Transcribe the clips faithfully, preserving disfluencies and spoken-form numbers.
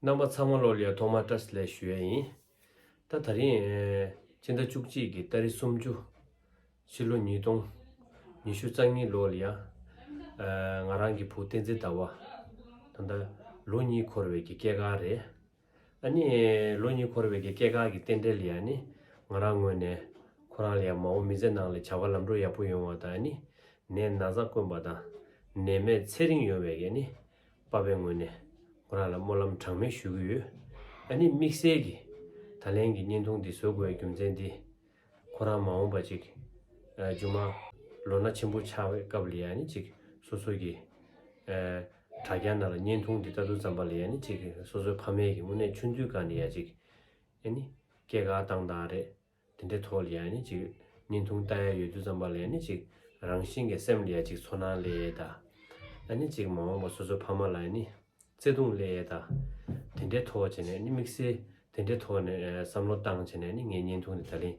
རྣམ་པ་ཚང་མ་ལོ་ལ་ཡ་ཐོག་མར་བཀྲ་ཤིས་བདེ་ལེགས་ཞུ་ཡ་ཡིན། ད་ད་རིང་ཕྱི་ཟླ་བཅུ་གཅིག་གི་ཏ་རིག་སུམ་ཅུ། ཕྱི་ལོ་ཉིས་སྟོང་ཉི་ཤུ་རྩ་གཉིས་ལོ་ལ་ཡ། ང་རང་གི་བུ་བསྟན་འཛིན་ཟླ་བ། ད་ལྟ་ལོ་གཉིས་འཁོར་བའི་གི་སྐྱེས་སྐར་རེད། ཨ་ནི་ལོ་གཉིས་འཁོར་བའི་གི་སྐྱེས་སྐར་གྱི་རྟེན་འབྲེལ་ལ་ཡ་ནི་ང་རང་ངོས་ནས་ཁོ་རང་ལ་ཡ་མ་འོངས་མི་ཚེ་ནང་ལ་བྱ་བ་ལམ་འགྲོ་ཡག་པོ་ཡོང་བ་དང་ཨ་ནི་ནད་ན་ཚ་དཀོན་པ་དང་ནད་མེད་ཚེ་རིང་ཡོང་བའི་གི་ནི་པ་ཕའི་ངོས་ནས་ཁོ་རང་ལ་སྨོན་ལམ་གྲངས་མེད་ཞུ་གི་ཡོད། ཨ་ནི་དམིགས་བསལ་གྱི་ད་ལན་གྱི་བརྙན་ཐུང་འདི་བཟོ་དགོས་པའི་རྒྱུ་མཚན་འདི། ཁོ་རང་མ་འོངས་པ་ཅིག་ཨ་མཇུག་མ་ལོ་ན་ཆེན་པོ་ཆགས་པའི་སྐབས་ལ་ཡ་ནི་ཅིག་སོ་སོ་གི་ཨ་དྲ་རྒྱ་ནང་ལ་བརྙན་ཐུང་འདི་ལྟ་དུས་ཙམ་པ་ལ་ཡ་ནི་ཅིག་སོ་སོའི་ཕ་མའི་གི་དངོས་གནས་ཆུང་དུས་སྒང་ནས་ཡ་ཅིག་ཨ་ནི་སྐྱེས་སྐར་བཏང་སྟངས་རེད། དེ་འདྲའི་ཐོག་ལ་ཡ་ནི་ཅིག་བརྙན་ཐུང་ལྟ་ཡ་ཡོད་དུས་ཙམ་པ་ལ་ཡ་ནི་ཅིག་རང་བཞིན་གྱི་སེམས་ལ་ཡ་ཅིག་ཚོར་སྣང་སླེབས་ཡས་དང་། ཨ་ནི་ཅིག་མ་འོངས་པ་སོ་སོའི་ཕ་མ་ལ་ཡ་ནི། བརྩེ་དུང་སླེབས་ཡས་དང་། དེ་འདྲའི་ཐོག་བྱས་ནས་ནི་དམིགས་བསལ་དེ་འདྲའི་ཐོག་ནས་བསམ་བློ་བཏང་བྱས་ནས་ནི་ངས་བརྙན་ཐུང་འདི་ད་ལན་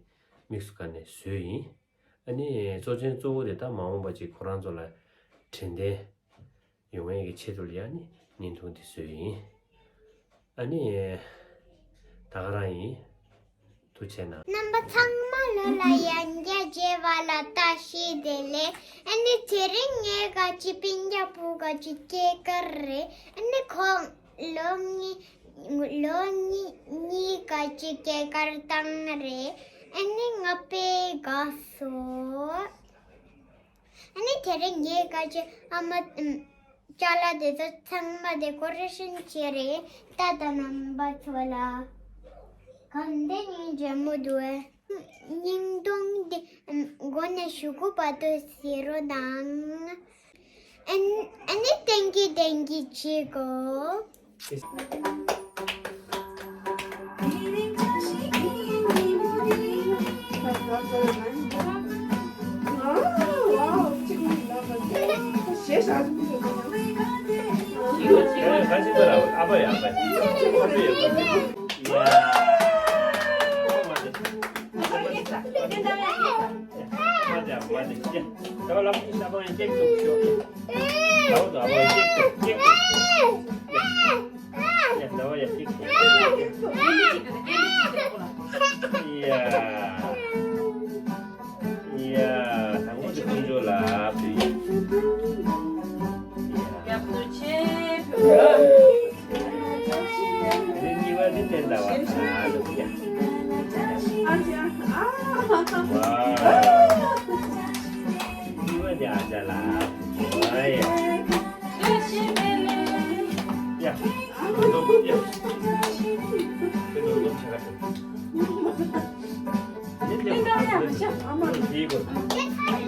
དམིགས་སུ་བཀར་ནས་བཟོས་ཡིན། ཨ་ནི་གཙོ་ཆེན་གཙོ་བོ་དེ་ད་མ་འོངས་པ་ཅིག་ཁོ་རང་ཚོ་ལ་དྲན་རྟེན་ཡོང་ཡས་ཀྱི་ཆེད་དུ་ལ་ཡ་ནི་བརྙན་ཐུང་འདི་བཟོས་ཡིན། ཨ་ནི་ད་ག་རང་ཡིན། ཐུགས་རྗེ་གནང་། རྣམ་པ་ཚང་མ་ལོ་ལ་ཡང་བསྐྱར་མཇལ་བ་ལ་བཀྲ་ཤིས་བདེ་ལེགས། ཨ་ནི་དེ་རིང་ངའི་ག་ཅི་སྤུན་ཀྱག་བུ་ག་ཅི་སྐྱེས་སྐར་རེད། ཨ་ནི་ཁོང་ལོ་གཉིས་ལོ་གཉིས་གཉིས་ག་ཅི་སྐྱེས་སྐར་བཏང་རེད། ཨ་ནི་ང་དཔེ་དགའ་སོང་། ཨ་ནི་དེ་རིང་ངས་ག་ཅི་ཨ་མ་ཨམ་ཅ་ལག་དེ་ཚོ་ཚང་མ་ཌེ་ཀོ་རེ་ཤན་བྱས་རེད། ད་ད་རྣམ་པ་ཚོ་ལ་གང་འདི་ཉིད་འཇམ་མོ་འདུག་ཨེ། སྙིང་སྟོང་འདི་ཨམ་མགོ་ནས་གཞུག་གུ་བར་དུ་གཟིགས་རོགས་གནང་། ཨ་ནི་ཨ་ནི་ཐེང་ཀིའུ་ཐེང་ཀིའུ་བྱེད་དགོས།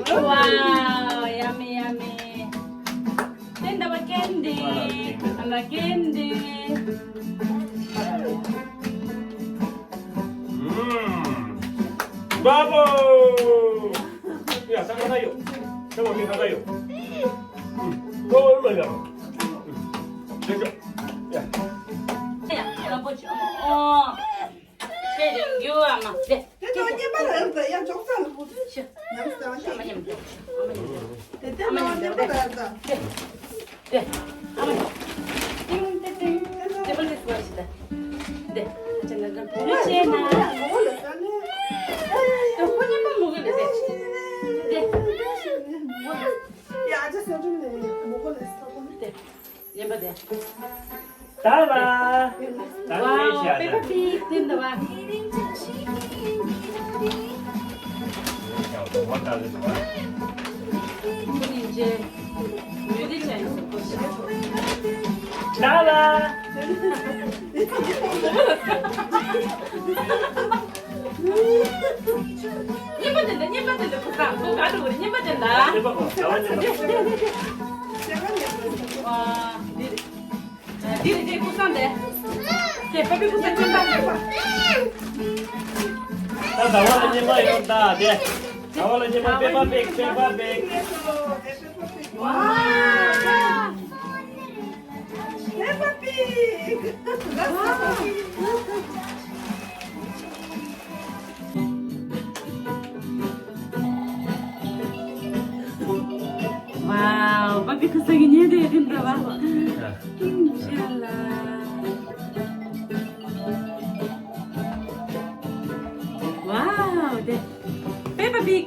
Wow, yummy, yummy. ལ་ཀེན་ཌི། ཨུམ། བྷ་བྷོ། ཡ། ད་ག་ད་ཡོད། ད་མ་མི་ག་ད་ཡོད། ཨུམ། ཨོ་མའི་ག་ཌ། ཨུམ། ཡ། ཡ། ལམ་པོ་ཆེ། ཨོ། ཁྱེད་རང་རྒྱུ་བ་མ་དེ། དེ་ནང་བརྙན་པར་རེད་ད། ཡ། འཇོག་ས་ལ་ཕུག་ཤི། ཉམས་སུ་བླངས་ཤིག་ཨ་མ་ཉམས་འཇོག་ཨ་མ་ཉམས་འཇོག་དེ་དེ་ནང་བརྙན་པར་རེད་ད། དེ། དེ། ཨ་མ་ཉམས། ཏིང་ཏིང་ཏིང་། དེ་པར་དེ་སུ་བ་ཤི་ད། དེ། ཨ་ཅག་ང་ག་བུ་ལ་ཤེ་ན། དེ་ཁོ་ཉམས་པ་མོ་ག་ལ་དེ། དེ། ཡ། ཨ་ཅག་སེ་ཏྲུན་ནས་མོ་ག་ལ་ས་གོ་ནི་དེ། ཉན་པ་དེ། ད་བ། ད་ཝའོ། ལས་བྱ་པེ་པ་པིག་དེ་འདྲ་བ། ཁོ་ནི་རྗེ། མྱུར་དེ་ཆ་ཡིན་ཟེར་གོ་ཤ། ད་བ། ཉན་པ་དེ་འདྲ། ཉན་པ་དེ་འདྲ། ཁོ་ས་ཁོ་ག་འགྲོ་གི་རེད། ཉན་པ་དེ་འདྲ། ཉན་པ་གོ། ད་བ་ཉན་པ། ཝ། འདི་རེད། འདི་རེད། དེ་ཀུ་སང་དེ། དེ་པ་པི་ཀུ་སང་ཅན་པ་རེད། ད་ཟླ་བ་ལ་སྙན་པ་ཡོད་ད་དེ། ཟླ་བ་ལ་སྙན་པ། པེ་པ་པིག་པེ་པ་པིག་ཝ། པེ་པ་པིག་ཝའོ། པ་པི་ཁུ་སང་གི་ཉེ་དེ་རིན་འདྲ་བ། ཨིན་ཤ་ལ། ཝའོ། དེ། པེ་པ་པིག་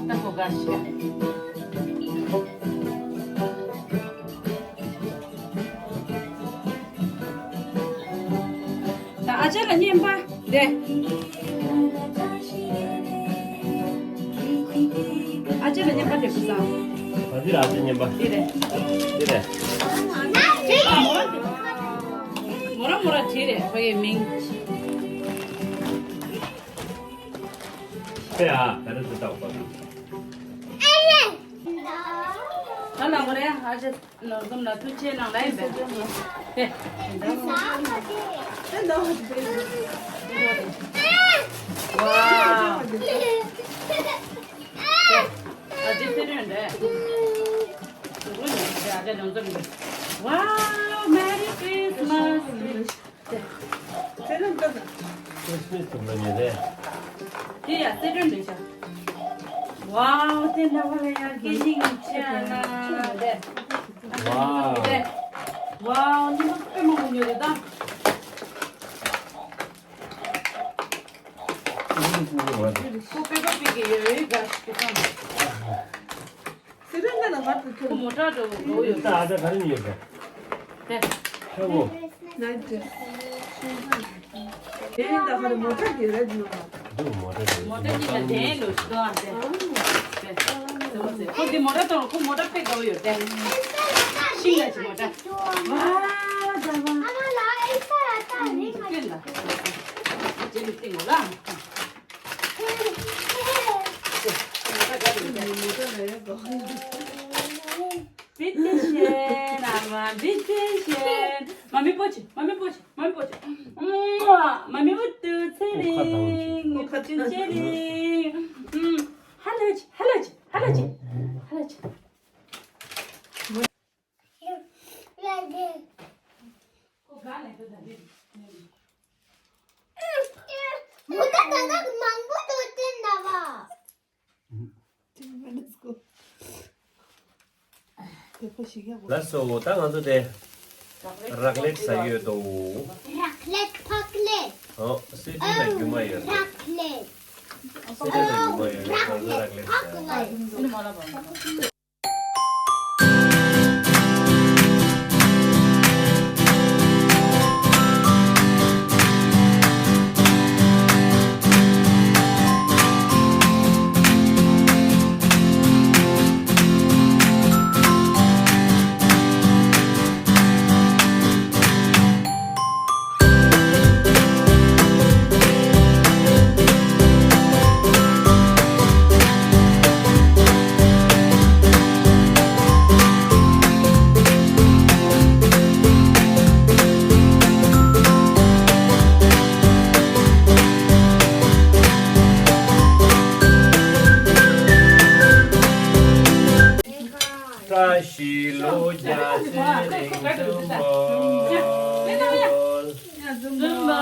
ད་ཁོ་ག་ཤི། ད་ཨ་ཅག་ལ་སྙན་པ་དེ། ཨ་ཅག་ལ་སྙན་པ་དེ་ཀུ་སང་། ཨ་ཅག་ལ་སྙན་པ་དེ་རེད། དེ་རེད། མོ་ར་མོ་ར་བྲིས་རེད། ཁོ་ཡི་མིང་། དཔེ་ཨ། ད་རེས་འདི་ལྟ་བུ་པ། ད་ལ་མོ་རེད། ཨ་ཅག་ནོར་འཛོམས་ལ་ཐུགས་རྗེ་གནང་ལ་ཡིན་པས། དེ། ཝའོ། དེ། ཨ་ཅག་སེ་རོན་རེད། ཨ་ཅག་ནོར་འཛོམས་རེད། ཝའོ། Merry Christmas། ཁྲིས་མས་ཐུགས་ལ་ཉེ་རེད། དེ་ཡ་སེ་ཏྲོན་འདྲ་ཤག་ཝའོ། དེ་འདྲ་བ་ལ་ཡ་སྐད་ཅིག་ཆེ་ཨ་ན་རེད། ཝའོ། རེད། ཝའོ། ཉི་མ་དཔེ་མང་པོ་ཉོས་རེད་ད། ཁོ་པེ་པ་པི་ཀི་ཡོད་ཡོད་འགའ་ཞིག་གི་ཐང་། སི་རི་ན་ན་བར་དུ་ཁྱོད་མོ་ཊ་འགྲོ་འགྲོ་ཡོད། ད་ཨ་ད་ག་རེ་ཉོས་པ། དེ། ཧེ་བོ། ནའི་ཊི་ཌེ་སི། དེ་ཡིན་ད་ག་རེ་མོ་ཊ་གི་རེད་ནོ། འདུག་མོ་ཊ་གི། མོ་ཊ་གི་ད་དེ་ལོ་ཞིག་ཏོ་ཨ་དེ། དེ། དེ་མོ་ཊ་དེ། ཁོ་འདི་མོ་ཊ་དང་ཁོ་མོ་ཊ་དཔེ་དགའ་བོ་ཡོད་དེ། ཤིང་ལ་ཅི་མོ་ཊ། ཝ། ད་ཝ། ཨ་མ་ལ་ཨེ་ས་ཨ་ད་རེད་མ། ཀེན་ལ། ཇེ་ལི་སྟེང་ངོ་ལ། བི་ཏི་ཤན། ཨ་མ་བི་ཏི་ཤན། མ་མི་པོ་ཆེ། མ་མི་པོ་ཆེ། མ་མི་པོ་ཆེ། མ་མི་འུ་ཏུ་ཚེ་རིང་། ཁ་ཆུང་ཆེ་རིང་། ཧ་ལ་ཆེ། ཧ་ལ་ཆེ། ཧ་ལ་ཆེ། ཧ་ལ་ཆེ། མོ་ཊ་ད་ལྟ་མང་པོ་འདུག་སྟེ་ན་བ། ལགས་སོ། ད་ང་ཚོ་དེ་རག་ལེད་ཟ་ཡོད་དོ། རག་ལེད་ཕག་ལེད། ཨོ། སི་ཏྲོན་ལ་རྒྱུ་མ་ཡོད་རེད། རག་ལེད། སི་ཏྲོན་ལ་རྒྱུ་མ་ཡོད་རེད། ང་ཚོ་རག་ལེད་ཟ། ཕག་ལེད། ཡ། ཡ། ཡ། ཡ། ཡ། ཛུམ་བ། ཛུམ་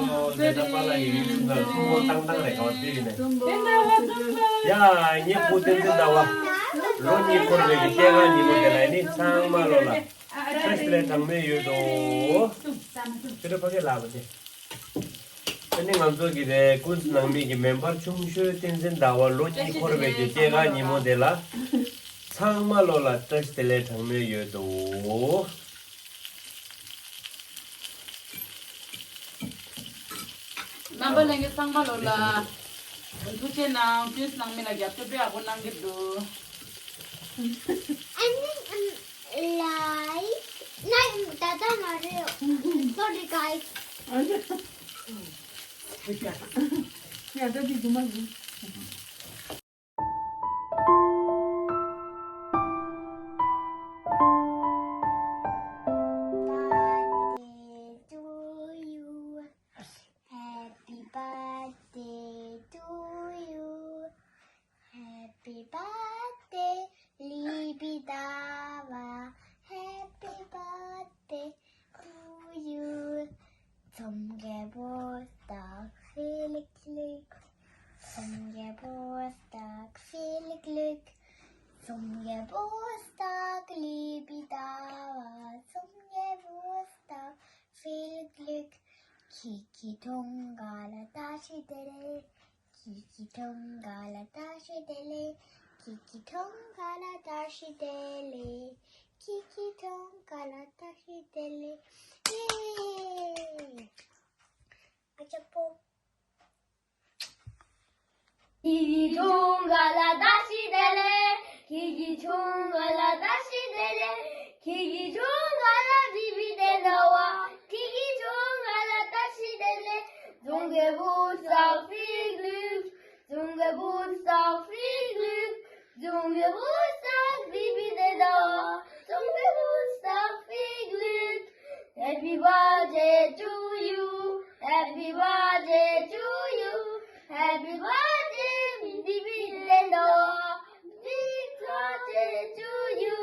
བ། ཛུམ་བ། ཛུམ་བ། ཛུམ་བ། ཛུམ་བ། ཛུམ་བ། ཛུམ་བ། ཛུམ་བ། ཛུམ་བ། ཛུམ་བ། ཛུམ་བ། ཛུམ་བ། ཛུམ་བ། ཡ། ངའི་བུ་བསྟན་འཛིན་ཟླ་བ། ལོ་གཉིས་འཁོར་བའི་གི་སྐྱེས་སྐར་ཉིན་མོ་དེ་ལ་ནི་ཚང་མ་ལོ་ལ་བཀྲ་ཤིས་བདེ་ལེགས་གྲངས་མེད་ཡོད་དོ། ཁྱོད་རང་ཕ་གི་ལ་བ་དེ། ཨ་ནི་ང་ཚོ་གི་དེ་ཀུན་གཟིགས་ནང་མི་གི་མེམ་བར་ཆུང་ཤོས་བསྟན་འཛིན་ཟླ་བ་ལོ་གཉིས་འཁོར་བའི་གི་སྐྱེས་སྐར་ཉིན་མོ་དེ་ལ། ཚང་མ་ལོ་ལ་བཀྲ་ཤིས་བདེ་ལེགས་གྲངས་མེད་ཡོད་དོ། རྣམ་པ་ལྷན་རྒྱས་ཚང་མ་ལོ་ལ་ཐུགས་རྗེ་གནང་། ཀུན་གཟིགས་ནང་མི་ལ་རྒྱབ་སྐྱོར་དཔེ་ཡག་པོ་གནང་གི་འདུག་ཨ་ནི་ལའིག་ལའིག་ད་ལྟ་མ་རེད། Sorry guys. ཡ་ད་དེ་རྫུན་མ་རེད། Birthday to you. Happy birthday to you. Happy birthday, liebe Dauer. Happy birthday to you. Zum Geburtstag viel Glück. Zum Geburtstag viel Glück. Zum Geburtstag, liebe Dauer. Zum Geburtstag viel Glück. Kiki Tonga la tashi dere. Kiki Tonga la tashi dele. Kiki Tonga la tashi dele. Kiki Tonga la tashi dele. Yay! Achapo. Kiki Tonga la tashi dele. Kiki Tonga la tashi dele. Kiki Tonga la bibi dele wa. Kiki Tonga la tashi dele. Zum Geburtstag viel Glück. Zum Geburtstag viel Glück. Zum Geburtstag, liebe Deda. Zum Geburtstag viel Glück. Happy birthday to you. Happy birthday to you. Happy birthday, liebe Deda. Happy birthday to you.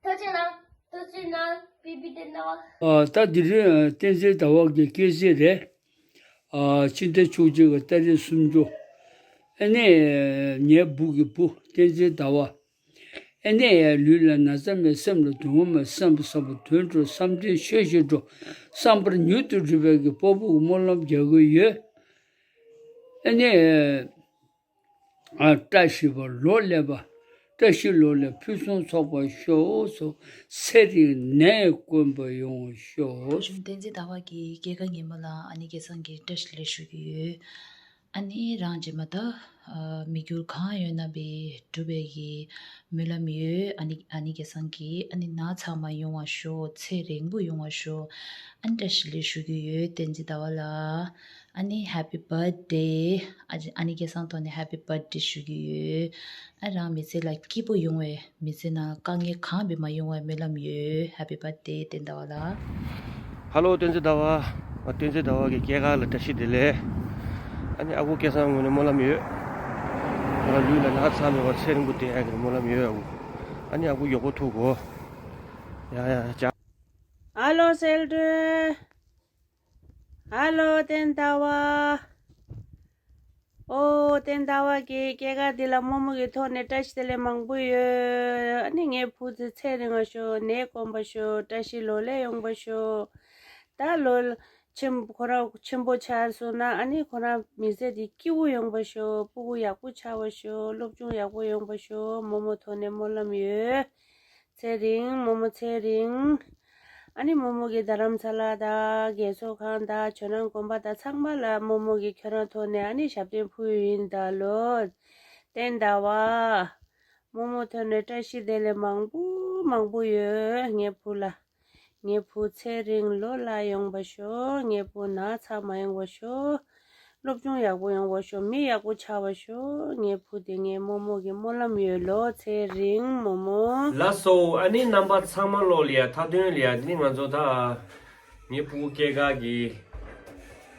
ཐུགས་རྗེ་གནང་། ཐུགས་རྗེ་གནང་། བི་བི་དེ་ནོ། ཨ། ད་འདི་རིང་བསྟན་འཛིན་ཟླ་བ་གི་སྐྱེས་ཚེས་རེད། ཨ། ཕྱི་ཟླ་བཅུ་གཅིག་གི་ཏ་རིག་སུམ་ཅུ། ཨ་ནི་ངའི་བུ་གི་བུ་བསྟན་འཛིན་ཟླ་བ། ཨ་ནི་ལུས་ལ་ན་ཚ་མེད། སེམས་ལ་གདུང་བ་མེད། བསམ་པ་བསམ་པ་དོན་འགྲུབ། བསམ་དོན་ཆོས་ཤིག་འགྲུབ། བསམ་པ་མྱུར་དུ་འགྲུབ་པའི་གི་སྤོ་བོ་གི་སྨོན་ལམ་རྒྱག་གི་ཡོད། ཨ་ནི། ཨ། བཀྲ་ཤིས་པ་ལོ་ལེགས་པ། བཀྲ་ཤིས་ལོ་ལ་ཕུན་སུམ་ཚོགས་པ་ཤོག་སོ། ཚེ་རིང་ནད་དཀོན་པ་ཡོང་ཤོག་གཞུང་བསྟན་འཛིན་ཟླ་བ་གི་སྐྱེས་སྐར་ཉིན་མོ་ལ་ཨ་ནེ་སྐལ་བཟང་གིས་བཀྲ་ཤིས་བདེ་ལེགས་ཞུ་གི་ཡོད། ཨ་ནེ་རང་རྗེས་མ་ད་ཨ་མི་འགྱུར་གང་ཡོད་ན་བའི་འགྲུབ་པའི་གི་སྨོན་ལམ་ཡོད། ཨ་ནེ་ཨ་ནེ་སྐལ་བཟང་གིས་ཨ་ནེ་ན་ཚ་མ་ཡོང་བ་ཤོག་ཚེ་རིང་པོ་ཡོང་བ་ཤོག་ཨ་ནེ་བཀྲ་ཤིས་བདེ་ལེགས་ཞུ་གི་ཡོད། བསྟན་འཛིན་ཟླ་བ་ལ། ཨ་ནི་Happy Birthday། ཨ་ཨ་ནེ་སྐལ་བཟང་ཐོག་ནས་Happy Birthday་ཞུ་གི་ཡོད། ཨ་རང་མི་ཚེ་ལ་སྐྱིད་པོ་ཡོང་བའི་མི་ཚེ་ནང་དཀའ་ངལ་གང་ཡང་མ་ཡོང་བའི་སྨོན་ལམ་ཡོད། Happy Birthday བསྟན་ཟླ་བ་ལ། ཧ་ལོ་བསྟན་འཛིན་ཟླ་བ། བསྟན་འཛིན་ཟླ་བ་གི་སྐྱེས་སྐར་ལ་བཀྲ་ཤིས་བདེ་ལེགས། ཨ་ནི་ཨ་ཁུ་སྐལ་བཟང་ངོས་ནས་སྨོན་ལམ་ཡོད། ང་ལུས་ལ་ན་ཚ་མེད་པར་ཚེ་རིང་པོ་བསྡད་ཡག་གི་སྨོན་ལམ་ཡོད་ཨ་ཁུ། ཨ་ནི་ཨ་ཁུ་མགྱོགས་པོ་ཐུག་གོ། ཡ་ཡ་ཅག་ཧ་ལོ་སེལ་ཏྲེ། ཧ་ལོ་བསྟན་ཟླ་བ། ཨོ་བསྟན་ཟླ་བ་གི་སྐྱེས་སྐར་འདི་ལ་རྨོ་མོ་གི་ཐོག་ནས་བཀྲ་ཤིས་བདེ་ལེགས་མང་པོ་ཡོད། ཨ་ནི་ངའི་བུ་ཚེ་ཚེ་རིང་བ་ཤོག་ནད་དཀོན་པ་ཤོག་བཀྲ་ཤིས་ལོ་ལེགས་ཡོང་པ་ཤོག་ད་ལོ་ཆེན་ཁོ་རང་ཆེན་པོ་ཆགས་སོང་ན་ཨ་ནི་ཁོ་རང་མི་ཚེ་འདི་སྐྱིད་པོ་ཡོང་པ་ཤོག་སྤུ་གུ་ཡག་པོ་ཆགས་པ་ཤོག་སློབ་སྦྱོང་ཡག་པོ་ཡོང་པ་ཤོག་རྨོ་མོ་ཐོག་ནས་སྨོན་ལམ་ཡོད། ཚེ་རིང་། རྨོ་མོ་ཚེ་རིང་། ཨ་ནི་རྨོ་མོ་གི་རྡ་རམ་ས་ལ་དང་རྒས་གསོ་ཁང་དང་ཇོ་ནང་དགོན་པ་དང་ཚང་མ་ལ་རྨོ་མོ་གི་ཁྱོད་རང་ཐོག་ནས་ཨ་ནི་ཞབས་བརྟན་ཕུལ་ཡིན་ད་ལོ། བསྟན་ཟླ་བ། རྨོ་མོ་ཐོག་ནས་བཀྲ་ཤིས་བདེ་ལེགས་མང་པོ་མང་པོ་ཡོད་ངའི་བུ་ལ། ངའི་བུ་ཚེ་རིང་ལོ་ལ་ཡོང་བ་ཤོག་ངའི་བུ་ན་ཚ་མ་ཡོང་བ་ཤོག་སློབ་སྦྱོང་ཡག་པོ་ཡོང་བ་ཤོག་མི་ཡག་པོ་ཆགས་པ་ཤོག་ངའི་བུ་དེ་ངའི་རྨོ་མོ་གི་སྨོན་ལམ་ཡོད་ལོ། ཚེ་རིང་རྨོ་མོ། ལགས་སོ། ཨ་ནི་རྣམ་པ་ཚང་མ་ལོ་ལ་ཡ་མཐའ་དོན་ལ་ཡ་འདི་ནི་ང་ཚོ་ད་ངའི་ཕྲུ་གུ་སྐྱེས་སྐར་གྱི་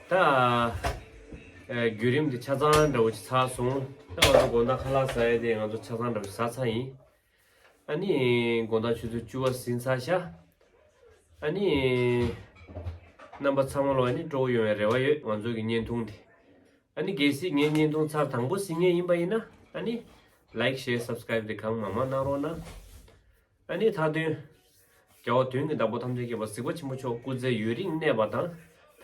ད་ཨ་བརྒྱུད་རིམ་དེ་ཆ་ཚང་འདྲ་བོ་ཅིག་ཚར་སོང་། ད་ང་ཚོ་དགོང་དག་ཁ་ལག་ཟ་ཡ་དེ་ང་ཚོ་ཆ་ཚང་འདྲ་བོ་ཟ་ཚར་ཡིན། ཨ་ནི་དགོང་དག་ཆུ་ཚོད་བཅུ་པ་ཟིན་ཚར་ཤག་ཨ་ནི་རྣམ་པ་ཚང་མ་ལ་ཨ་ནི་སྤྲོ་པོ་ཡོང་བའི་རེ་བ་ཡོད། ང་ཚོ་གི་བརྙན་ཐུང་འདི། ཨ་ནི་གལ་སྲིད་ངའི་བརྙན་ཐུང་ཚར་དང་པོ་གཟིགས་མཁན་ཡིན་པ་ཡིན་ན། ཨ་ནི་like, share, subscribe དེ་གང་མང་མང་གནང་རོགས་གནང་། ཨ་ནི་མཐའ་དོན། རྒྱལ་བ་དོན་གྱི་བདག་པོ་ཐམས་ཅད་མཁྱེན་པ་གཟིགས་པ་ཆེན་པོ་མཆོག་སྐུ་ཚེ་ཡུན་རིང་གནས་པ་དང་།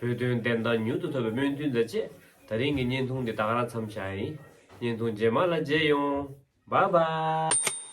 བོད་དོན་བདེན་མཐའ་མྱུར་དུ་ཐོབ་པའི་སྨོན་འདུན་དང་བཅས། ད་རིང་གི་བརྙན་ཐུང་འདི་ད་ག་རང་མཚམས་བཞག་ཡིན། བརྙན་ཐུང་རྗེས་མ་ལ་མཇལ་ཡོང་། Bye bye.